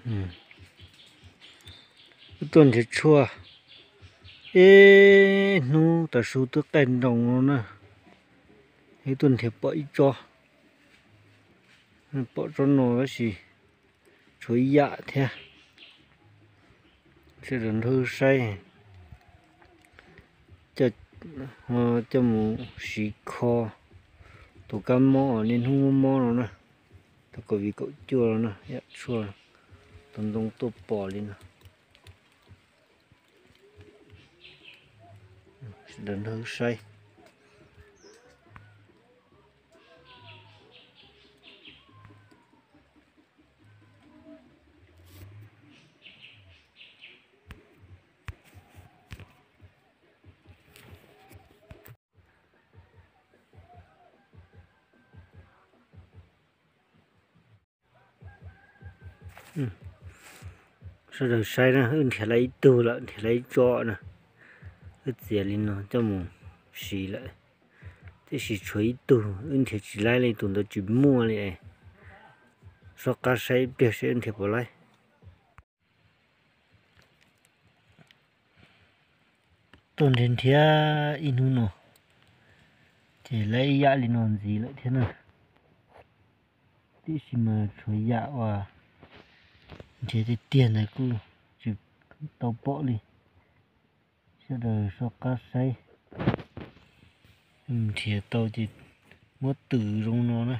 Wb tuaj nrhiav tshuaj ib hnub tav su twb qaij nroos no na, wb tuaj nrhiav pom ib tsob, pom tsob no tab sis tshuav ib yam thiab. Sawv daws nrog wb saib, coj mus siv kho tus kab mob niaj hnub mob mob no na, tus COVID kaum cuaj no na, yam tshuaj tus ntoo tuaj pom li no. Sawv daws nrog wb saib. Sawv daws saib na, wb nrhiav lawm ib tug lawm, nrhiav lawm ib tsob na. Wb txiav li no coj mus siv lawm, tiam sis tshuav ib tug wb nrhiav tsis laib li, tus ntawd tsis muaj li. Sob qab saib ib pliag seb wb nrhiav puas laib. Tuaj nrhiav nrhiav ib hnub no ces laib ib yam li no ntxiv lawm thiab na. Tiam sis mas tshuav yam uas nrhiav tiag tiag ntawd kuj tsis tau pom li. Sawv daws soj qab saib, nrhiav tau ces muab twm zoo no na,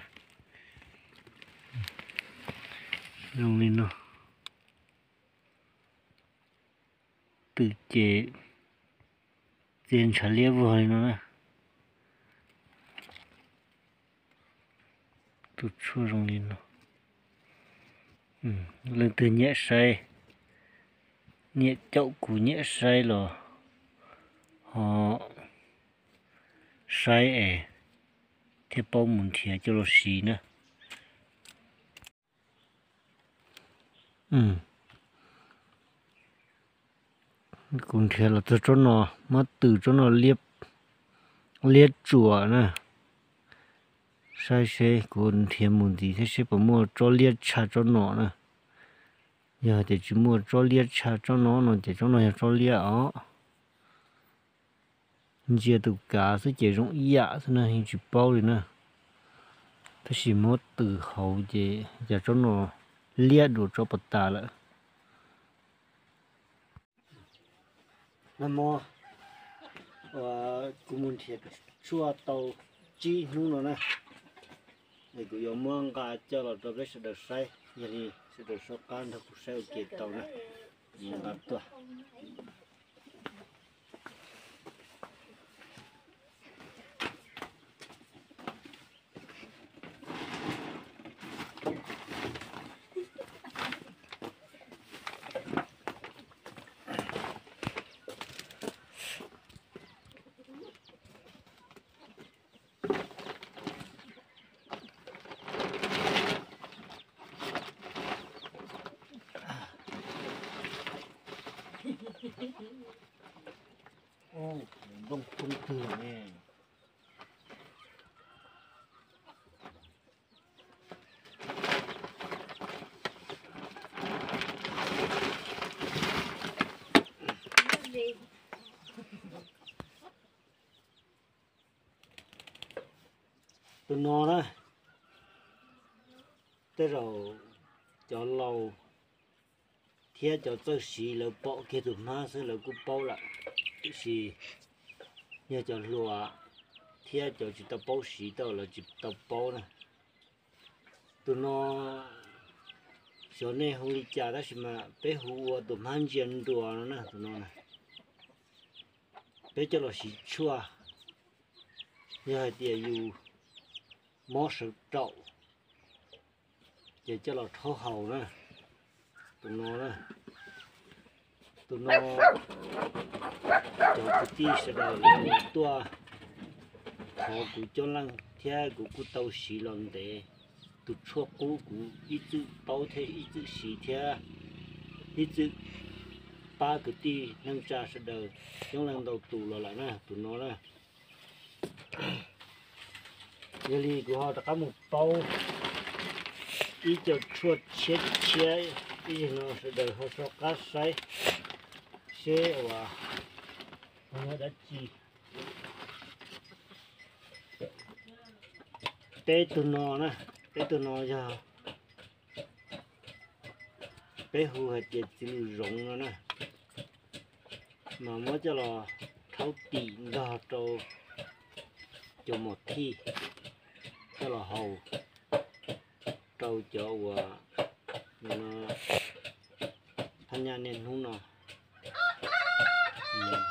zoo li no. Twm ces txiav ntshav liab vog li no na. Tus tshuaj zoo li no. Leej twg nyiam saib, nyiam caum kuv nyiam saib los ho saib es thiaj paub mus nrhiav coj los siv na. Kuv nrhiav los txog tsob no, muab twm tsob no liab tsuas na. Saib seb kuv nrhiav mus ntxiv thiab seb puas muaj tsob liab tshaj tsob no na. Yog hais tias tsis muaj tsob liab tshaj tsob no no ces tsob no yog tsob liab os. Ntsia tus kav xwb ces zoo ib yam xwb na, yeej tsis paub li na. Tab sis muab twm hauv ces cas tsob no liab dua tsob pas tas lawm. Nag hmo kuv mus nrhiav tshuaj tau tsib hnub no na, es kuv yuav muab nqa coj los rau peb sawv daws saib, yog li sawv daws soj qab nrog kuv saib ua ke tau na. Kuv mus nqa tuaj. Nplooj coob kawg ne. Tus no na, tej zaum cov laus thiab cov txawj siv lawv pom kiag tus hmab xwb lawv kuj paub lawm, tiam sis yog cov hluas thiab cov tsis tau paub siv tau lawv tsis tau paub na. Tus no xyov nej hu li cas tab sis mas peb hu ua tus hmab ntsia nruas no na, tus no na. Peb coj los siv tshuaj, yog hais tias yus mob sawv raum ces coj los rhaub haus na. Tus no na, tus no cov kwv tij sawv daws tuaj thov kuv coob leej thiab kuv kuj tau siv los ntev. Tus tshuaj qub kuv ib txwm paub thiab ib txwm siv thiab ib txwm pab kwv tij neej tsa sawv daws coob leej ntau tus los lawm na, tus no na. Yog li kuv ho rov qab mus paub ib co tshuaj tshiab tshiab Ib zaug no sawv daws ho soj qab saib seb uas yog dab tsi. Peb tug no na, peb tug no yog peb hu hais tias txiv lws zoov no na, mas muab coj los rhaub tim ntog rau cov mos thij, coj los haus rau cov uas phab nyaj niaj hnub no.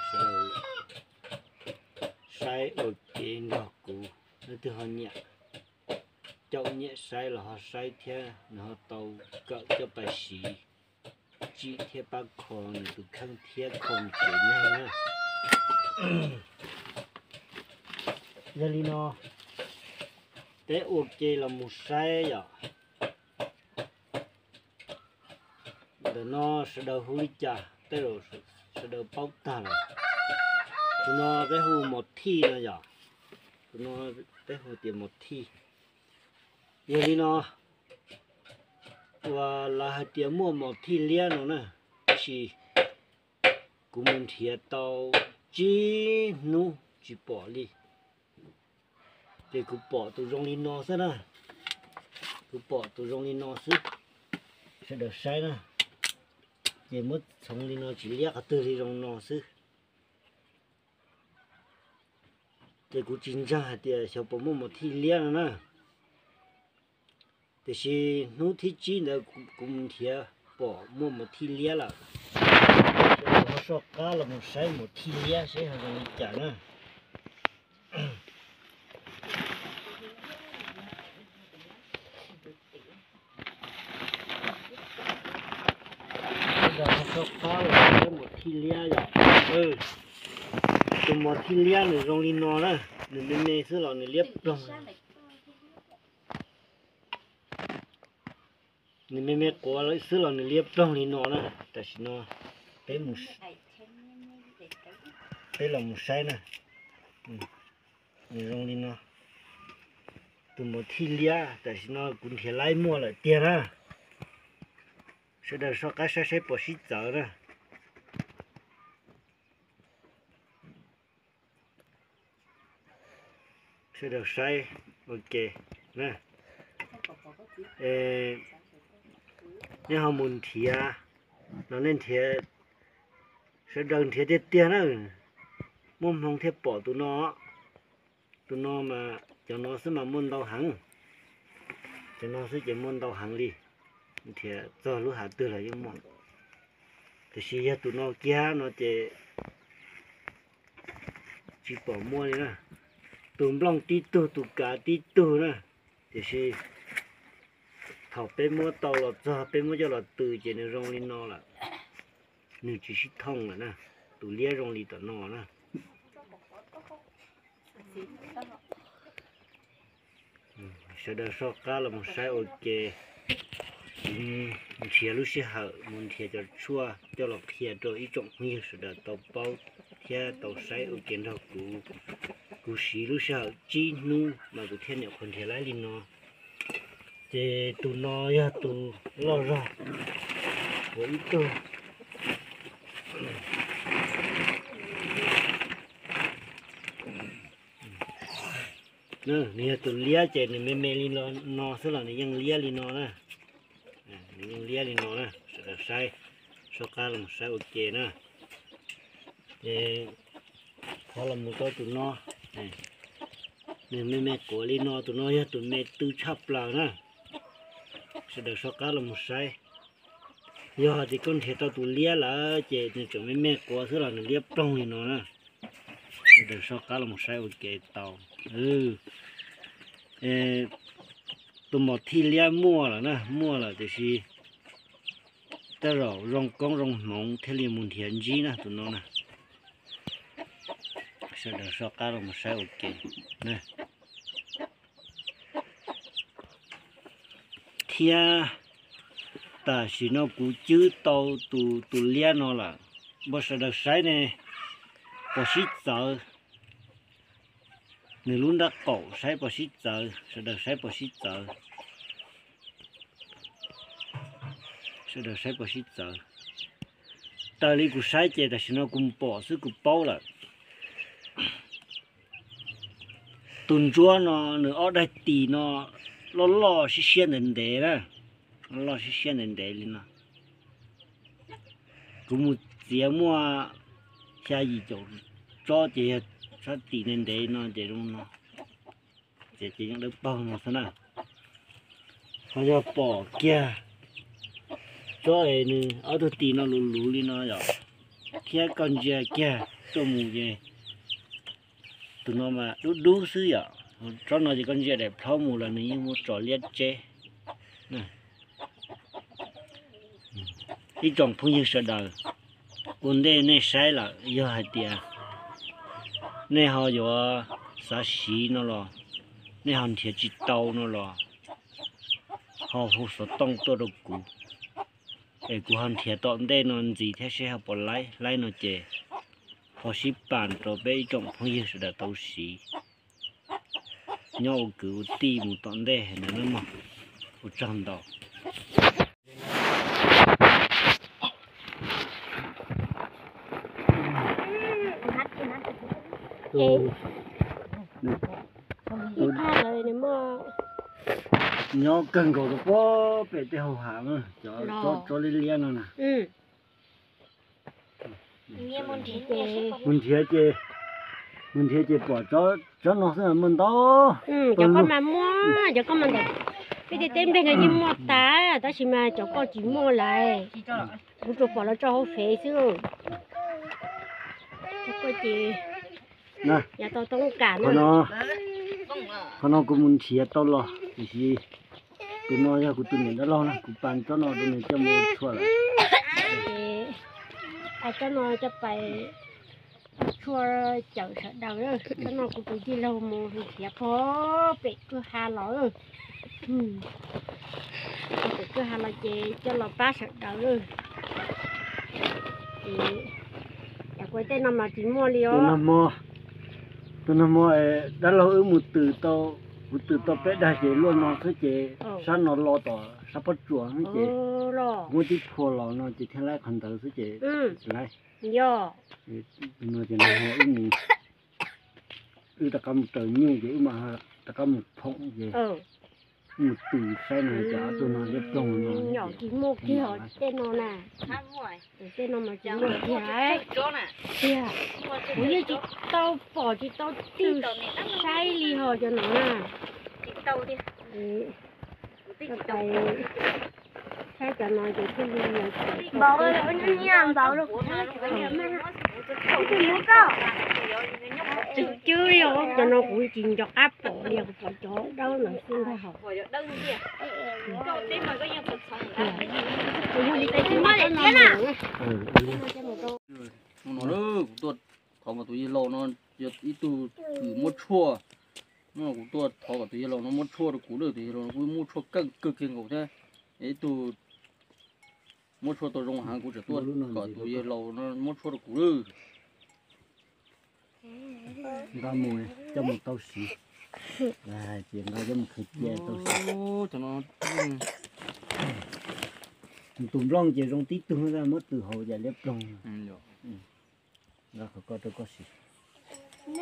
Sawv daws saib ua ke nrog kuv, leej twg ho nyiam caum nyiam saib los ho saib thiab, nws ho tau kawm coj pais siv tsim thiab pab kho nws tus kheej thiab kho nws tsev neeg na. Yog li no, peb ua ke los mus saib yom. Ntawm no sawv daws hu li cas tej zaum sawv daws paub tag lawm. Tus no peb hu mos thij no yom, tus no peb hu tias mos thij. Yog li no, uas lawv hais tias muaj mos thij liab no na, tab sis kuv mus nrhiav tau tsib hnub tsis pom li. Ces kuv pom tus zoo li no xwb na, kuv pom tus zoo li no xwb. Sawv daws saib na, ces muab txhoov li no tsis liab qhov twg li zoo no xwb. Ces kuv tsis ntseeg hais tias xyov puas muaj mos thij liab no na. Tiam sis hnub thib tsib ntawd kuv mus nrhiav pom muaj mos thij liab lawm. Ho soj qab los mus saib mos thij liab seb ho zoo li cas na. Soj qab los saib mos thij liab yom. Tus mos thij liab nws zoo li no na, nws me me xwb los nws liab ploog. Nws me me quav xwb los nws liab ploog li no na. Tam sim no peb, peb los mus saib na. Nws zoo li no. Tus mos thij liab tam sim no kuv nrhiav laib muaj lawm tiag na. Sawv daws soj qab saib saib puas sib txawv na. Sawv daws saib ua ke na. Nej ho mus nrhiav no, nej nrhiav, sawv daws nrhiav tiag tiag na. Muaj hmoo thiaj pom tus no. Tus no mas cov no xwb mas muaj ntau heev. Cov no xwb ces muaj ntau heev li. Nrhiav txog lub hav twg los yeej muaj. Tiam sis yog tus no kiag no ces tsis pom muaj li na. Tus nplooj tib tug, tus kav tib tug na. Tiam sis thaum peb muab tau los txog, peb muab coj los tws ces nws zoo li no lawm. Nws tsis sib thooj lawm na. Tus liab zoo li tom no na. Sawv daws soj qab los mus saib ua ke. Kuv nrhiav lub sij hawm mus nrhiav cov tshuaj coj los qhia rau ib tsoom phooj ywg sawv daws tau paub thiab tau saib ua ke nrog kuv. Kuv siv lub sij hawm tsib hnub mas kuv thiaj nyuam qhuav nrhiav laib li no. Ces tus no yog tus loj zog uas ib tug. Nws yog tus liab ces nws me me li no xwb los nws yeej liab li no na. Nws yeej liab li no na, sawv daws saib, soj qab los saib ua ke na. Ces thov los mus rau tus no, nws me me quav li no, tus no yog tus me tw tshaj plaws na. Sawv daws soj qab los mus saib. Yog hais tias koj nrhiav tau tus liab lawm ces nws tseem me me quav xwb los nws liab ploog li no na. Sawv daws soj qab los mus saib ua ke tau. Tus mos thij liab muaj lawm na, muaj lawm tiam sis tej zaum zoo koob zoo hmoov thiaj li mus nrhiav ntsib na tus no na. Sawv daws soj qab los mus saib ua ke. Thiab tam sim no kuv cwb tau tus, tus liab no lawm, npaj sawv daws saib ne, puas sib txawv. Nws lub nrab qaum saib puas sib txawv, sawv daws saib puas sib txawv. Sawv daws saib puas sib txawv. Raws li kuv saib ces tam sim no kuv pom xwb kuv paub lawm. Tus ntsuab no nws ob daig tis no loj loj siab siab ntev ntev na, loj loj siab siab ntev ntev li no. Kuv mus txiav muaj xya yim caum tsob ces yog sab tim ntev ntev no ces zoo no, ces ces yeej dawb paug no xwb na. Ho yog pom kiag tsob es nws ob tug tis no luv luv li no yom, thiab koj ntsia kiag tuaj mus ces tus no mas dub dub xwb yom. Tsob no ces koj ntsia daim plhaub mus los nws yeej muaj tso liab tseb. Ib tsoom phooj ywg sawv daws, ua ntej nej saib lawm yog hais tias nej ho yuav xav siv no los, nej ho nrhiav tsis tau no los, ho hu xov tooj tuaj rau kuv, es kuv ho nrhiav tom ntej no ntxiv thiab seb ho puas laib, laib no ces ho sib pam rau peb ib tsoom phooj ywg sawv daws tau siv, nyob ua kwv ua tij mus tom ntej heev ntawd nawb mog. Ua tsaug ntau. Nyob kawg nkaus rau pob pem tej hau hav na, cov tsob liab liab no na. Mus nrhiav ces, mus nrhiav ces pom tsob no xwb muaj ntau. Cov koj mas muaj, cov koj mas ntawm peb tej teb nplej no yeej muaj tas, tab sis mas cov koj tsis muaj lawm. Kuv tsuas pom los tso hauv fev xwb. Cov koj ces yav tau toob kam na. Qhov no kuv mus nrhiav tau los, tiam sis tus no yog kuv tus niam dab laug na, kuv pas tsob no rau nws coj mus ua tshuaj lawm. Pas tsob no coj pais ua tshuaj cawm sawv daws. Tsob no kuv tus tij laug mus nrhiav pob pem kwj ha los. Pob pem kwj ha los ces coj los pab sawv daws. Ces yam kuv tej no mas tsis muaj li os. Tus nag hmo dab laug wb mus twm tau, kuv twm tau peb dag ces luaj no xwb ces sab no lo tom sab pob tsuas xwb ces muab tib phua los no ces thiaj laib qhov ntawd xwb ces tsis laib. Yog no ces nag hmo wb mus, wb rov qab mus raws nyuj ces wb mam rov qab mus phoom ces wb mus twm saib no ces ob tug no liab ploog no. Nyom tsis muaj kiag tej no na. Tej no mas tsis muaj kiag. Tiag, kuv yeej tsis tau pom tsis tau twg saib li ho cov no na. Saib cov no ces thiaj li npaum, npaum. Cwb, cov no kuv tsis nco qab pom li, kuv pom cov dawb ntawd xwb ntag hos. Kuv yog li kuv tsis nco qab no. Hnub no kuv tuaj thov kom tus yawg laus no, yog ib tug twm muab tshuaj. Hnub no kuv tuaj thov kom tus yawg laus no muab tshuaj rau kuv lawm, tus yawg laus no kuj muab tshuaj keej kawg kiag nkaus thiab. Ib tug muab tshuaj tau zoo heev, kuv tseem tuaj kom tus yawg laus no muab tshuaj rau kuv lawm. Nqa mus coj mus tau siv, ces nqa coj mus khaws cia tau siv. Tus nplooj ces zoo tib tug, muab twm haus ces liab ploog. Nqa qhov ko rau koj siv,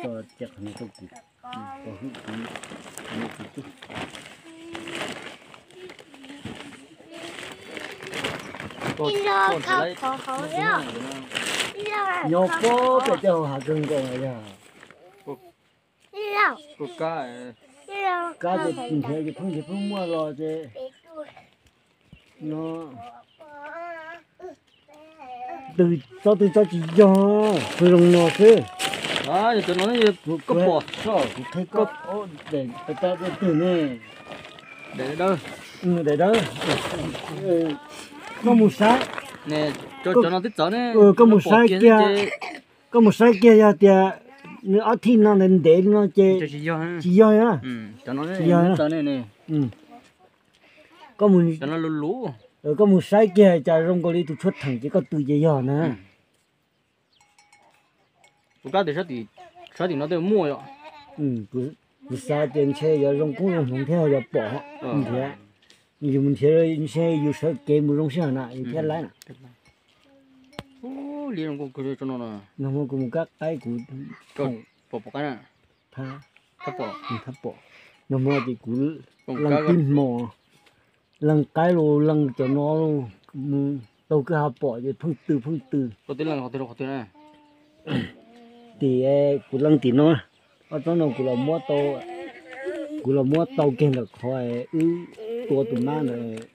koj cia qhov no rau kuv, koj hwj kuv, kuv twb nyob pob pem tej hauv hav kawg nkaus yog. Kab ces nrhiav ces pheej nrhiav pheej muaj los ces no. Twg tsob twg tsob tsis yog, twg zoo no xwb. Koj pom, kuv qhia koj, daim tsob twg ne? Daim dawb. Daim dawb. Koj mus saib, koj mus saib kiag, koj mus saib kiag yog tias nws ob thij no ntev ntev li no ces tsis yog, tsis yog. Koj mus saib kiag cas zoo nkaus li tus tshuaj theem ces koj twv ces yog na. Kuv kab tias sab tim no tej muaj yom. Kuv xav tias ntshe yuav zoo kub zoo hmoov thiab yuav pom nrhiav. Yus mus nrhiav ntshe yus sawv kev mus zoo sij hawm na yus thiaj laib na. Li zoo nkauj kawg tsob no na. Nag hmo kuv mus kab qaib kuv pom pom qaib na. Thab pom, thab pom. Nag hmo ces kuv leej tib hmo, leej qaib los leej cov no, mus taug kwj ha pom ces pheej tw pheej tw. Tim kuv leej tim no, ob tsob no kuv los muab tau, kuv los muab tau kiag ntawm qhov wb tua tus mab ntawd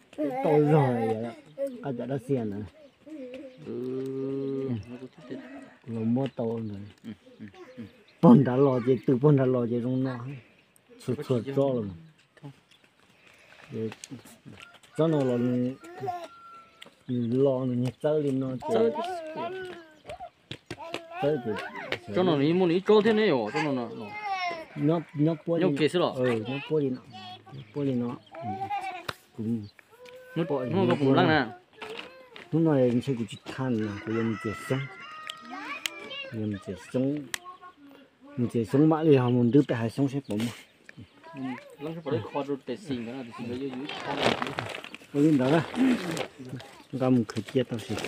tau zog, qab cov dab xia ntawd. Kuv los muab tau ntawd. Pog nrad los ces tw pog nrad los ces zoo no, txhua txhua tsob los. Tsob no los nws los nws nyiag txawb li no ces, tsob no nws muaj nws ib tsob thiab ne yom, tsob no nyob puab li, nyob puab li no, nyob puab li no. Kuv, hnub no ntshe kuv tsis thaj no kuv yuav mus txiav xyoob, kuv yuav mus txiav xyoob, mus txiav xyoob mam li ho mus ntwb pem hav xyoob seb puas muaj. Ua li ntawd, nqa mus khaws cia tau sis.